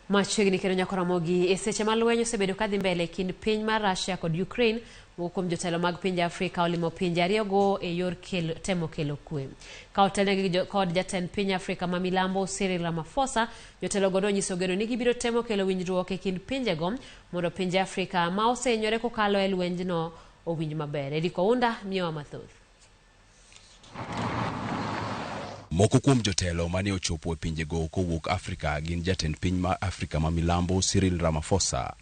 Machiegni kendo nyako Ramogi, e seche ma lweny osebedo kadhi mbele e kind piny mar Russia kod Ukraine, moko kuom jotelo mag pinje Afrika olimo pinje ariyogo e yor kelo, temo kelo kwe. Ka otelnegi kod jatend piny Afrika ma milambo Cyril Ramaphosa, jotelogo nonyiso geno ni gibiro temo kelo winjruok e kind pinjego mondo pinje Afrika ma osehinyore kokalo e lwenjno owinj maber. Eric Ounda miyowa mathoth. Moko kuom jotelo mane ochopo e pinjego kowuok Afrika gin jatend piny ma Afrika ma milambo Cyril Ramaphosa,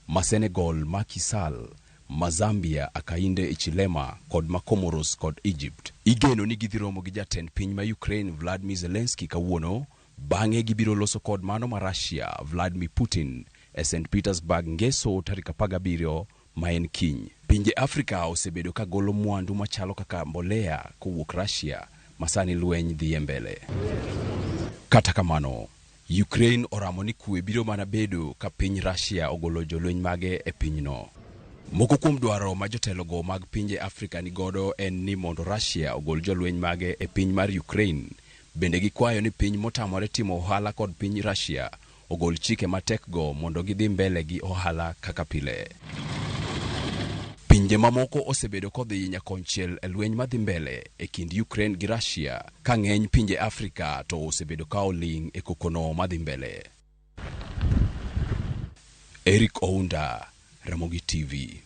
ma Senegal Macky Sall, ma Zambia Hakainde Hichilema kod ma Comoros kod Egypt. Igeno ni gidhi romo gi jatend piny ma Ukraine Vladimir Zelensky kawuono, bang'e gibiro loso kod mano ma Russia Vladimir Putin e St Petersburg Ngeso tarik 17 ma en kiny. Pinje Afrika osebedo ka golo mwandu machalo kaka mbolea kowuok Russia ma sani lweny dhiye mbele. Kata kamano, Ukraine oramo ni kwe biro mana bedo ka piny Russia ogolo jolweny mage e pinyno. Moko kuom dwaro ma jotelogo mag pinje Afrika nigodo en ni mondo Russia ogol jolweny mage e piny mar Ukraine. Bende gikwayo ni piny motamore timo ohala kod piny Russia ogol chike matekgo mondo gidhi mbele gi ohala kaka pile. Pinje mamoko osebedo kodhi nyakonchiel e lweny madhi mbele e kind Ukraine gi Russia ka ng'eny pinje Afrika to osebedo ka oling' e kokono madhi mbele. Eric Ounda, Ramogi TV.